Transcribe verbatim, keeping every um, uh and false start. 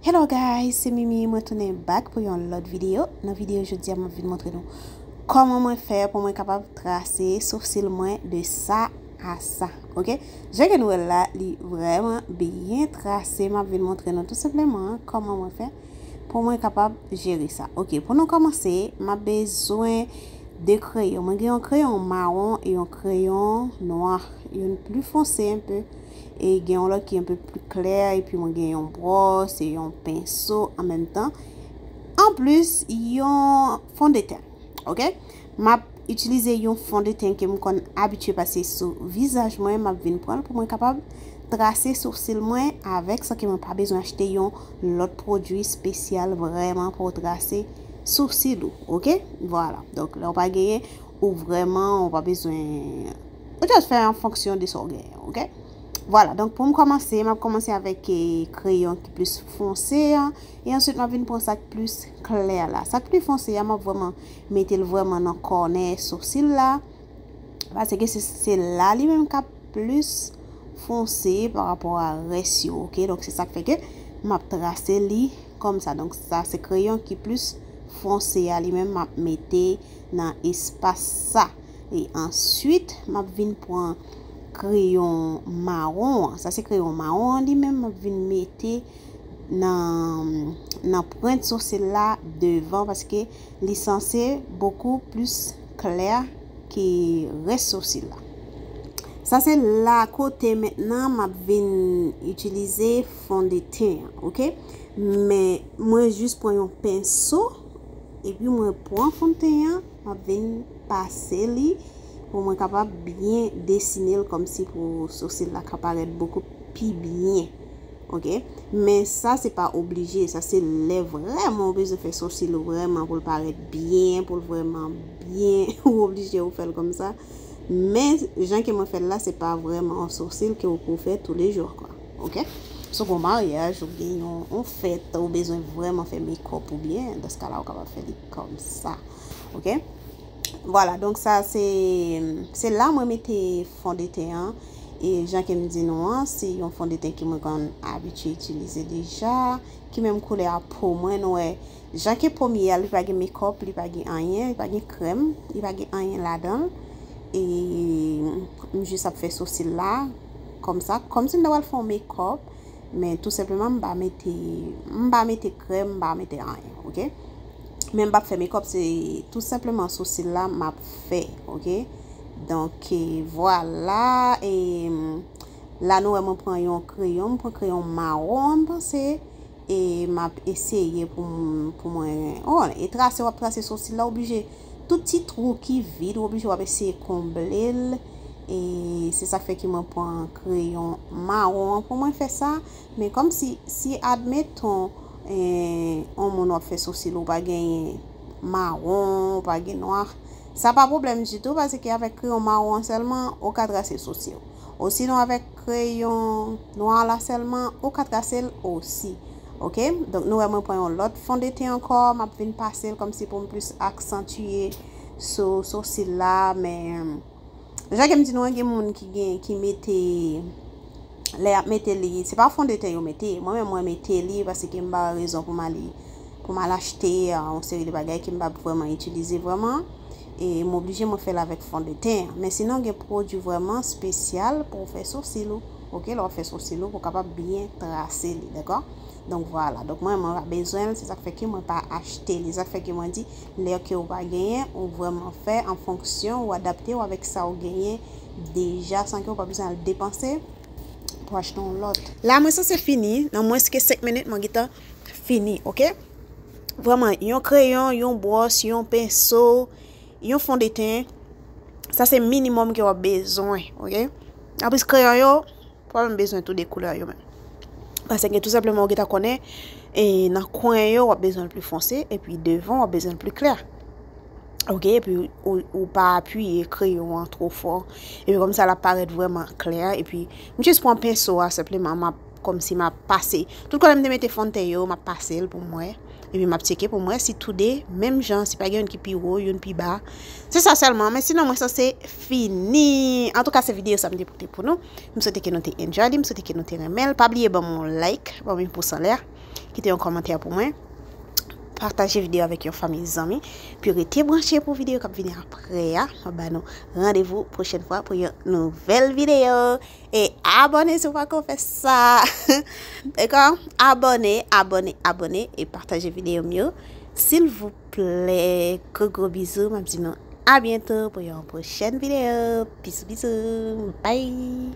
Hello guys, se Mimi, mwen tounen back pou yon lòt videyo. Nan videyo jodi a, mwen vin montre nou kòman mwen fè pou mwen kapab trase sousil mwen de sa a sa. Ok? Jan ke nou wè l la, li vrèman byen trase. M ap vin montre nou tou senpleman kòman mwen fè pou mwen kapab jere sa. Ok, pou nou kòmanse, m ap bezwen de kreyon. Mwen gen yon kreyon mawon e yon kreyon nwa. Youn pli fonse enpe, e gen yon lòt ki enpe pli klè, epi mwen gen yon bwòs e yon penso an menm tan. Anplis, yon fondeten. Ok? M ap itilize yon fondeten ke m konn abitye pase sou vizaj mwen, m ap vin pran l pou mwen kapab trase sousil mwen avèk, san ke mwen pa bezwen achte yon lòt pwodui espesyal vrèman pou trase sousil ou. Ok? Vwala. Donk, lè w pa genyen, ou vrèman, ou pa bezwen, ou just fè an fonksyon de sa w genyen, ok? Vwala, donk pou m kòmanse, m ap kòmanse avèk eh, kreyon ki plis fonse an, e answit m ap vin pran sa k plis klè la. Sa k plis fonse a, m ap vrèman mete l vrèman nan kònè sousil la, paske se, se la li menm k ap plis fonse pa rapò a rès yo, ok? Donk se sa k fè ke m ap trase li kòmsa. Donk sa se kreyon ki plis fonse a li menm m ap mete nan espas sa. E answit, m ap vin pran kreyon mawon an. Sa se kreyon mawon an li menm, m ap vin mete nan, nan pwent sousil la devan, paske li sanse bokou plis klè ke rès sousil la. Sa se la kote mentnan m ap vin itilize fondeten an, ok? Men mwen jis pran yon penso, epi mwen pran fondeten an, m ap vin pase li pou mwen kapab byen desine l kòmsi pou sousil la ka parèt bokou pi byen. Ok? Men sa se pa oblije, sa se lè vrèman ou bezwen fè sousil ou vrèman pou l parèt byen, pou l vrèman byen, ou oblije ou fè l kòmsa. Men jan ke mwen fè l la, se pa vrèman yon sousil ke ou pou fè toulejou kwa. Ok? Si w gen yon maryaj, ou gen yon, yon fèt, ou bezwen vrèman fè makeup ou byen, dans ka la ou kapab fè li kòmsa. Ok? Vwala, donk sa se, se la mwen mete fondeten an. E jan ke m di nou an, se yon fondeten ke mwen konn abitye itilize deja, ki menm koulè a po mwen, nou wè. Jan ke po m ye a, li pa gen makeup, li pa gen anyen, li pa gen krèm, li pa gen anyen ladan l. E m jis ap fè sousil la, kòmsa, kòmsi m ta pral fè yon makeup, men tou senpleman m pa mete, m pa mete krèm, m pa mete anyen, ok? Men m p ap fè makeup, se tou senpleman sousil la m ap fè, ok? Donk, eh, vwala, e la nou wè mwen pran yon kreyon, m pran kreyon mawon, m panse, e m ap eseye pou m, pou mwen, oh, e trase, w ap trase sousil la, oblije, tout ti twou ki vid, ou oblije w ap eseye konble l, e se sa k fè ke mwen pran kreyon mawon an pou mwen fè sa, men kòmsi, si admeton, eh, yon moun w ap fè sousil ou pa genyen mawon, ou pa gen nwa, sa pa pwoblèm ditou, paske avèk kreyon mawon an sèlman, ou ka trase sousil ou. Osinon avèk kreyon nwa la sèlman, ou ka trase l osi. Ok? Donk nou wè mwen pran yon lòt fondeten ankò, m ap vin pase l kòmsi pou m plis aksantye sou sousil la, men jan ke m di nou an, gen moun ki gen, ki mete, lè y ap mete li, se pa fondeten yo mete, mwen menm mwen mete li paske m pa wè rezon pou m ale, pou m al achte, ah, yon seri de bagay ke m p ap vrèman itilize vrèman. E m oblije mwen fè l avèk fondeten an. Men sinon gen pwodui vrèman espesyal pou w fè sousil ou. Ok, lè w ap fè sousil ou, pou w kapab byen trase li, dakò? Donk vwala. Donk mwen, mwen pa bezwen l, se sa k fè ke mwen pa achte li. Se sa k fè ke mwen di, lè ke w pa genyen, ou vrèman fè an fonksyon, ou adapte w avèk sa w genyen deja, san ke w pa bezwen al depanse pou achte yon lòt. La, mwen sanse fini, nan mwens ke senk minit, mwen gentan fini, ok? Vrèman, yon kreyon, yon bwòs, yon penso, yon fondeten, sa se minimòm ke w ap bezwen, ok? Anplis, kreyon yo, pa menm bezwen tou de koulè yo menm. Paske tou senpleman, ou gentan konnen, e nan kwen yo, w ap bezwen l pli fonse, epi devan, w ap bezwen l pli klè. Ok, epi ou, ou pa apiye kreyon an twò fò. Epi kòmsa, l ap parèt vrèman klè. Epi, m jis pran penso a, senpleman, m ap, kòmsi m ap pase. Tout kote m te mete fondten yo, m ap pase l pou m wè. Epi m ap tcheke pou m wè si toude menm jan, si pa gen youn ki pi wo, youn pi ba. Se sa sèlman, men sinon mwen sanse fini. Antouka, se videyo sa m te pote pou nou. M swete ke nou te enjoy li, m swete ke nou te renmen l. Pa bliye ban m yon like, ban m yon pous anlè. Kite yon kòmantè pou mwen. Pataje videyo avèk yon fanmi zanmi. Pou rete branche pou videyo k ap vini apre a. Mwen ba nou randevou pwochèn fwa pou yon nouvèl videyo. E abòne si w pako fè sa. Dakò? Abòne, abòne, abòne e pataje videyo m yo. Silvouplè, gwo gwo bizou. M ap di nou a byento pou yon pwochèn videyo. Bizou, bizou. Bye!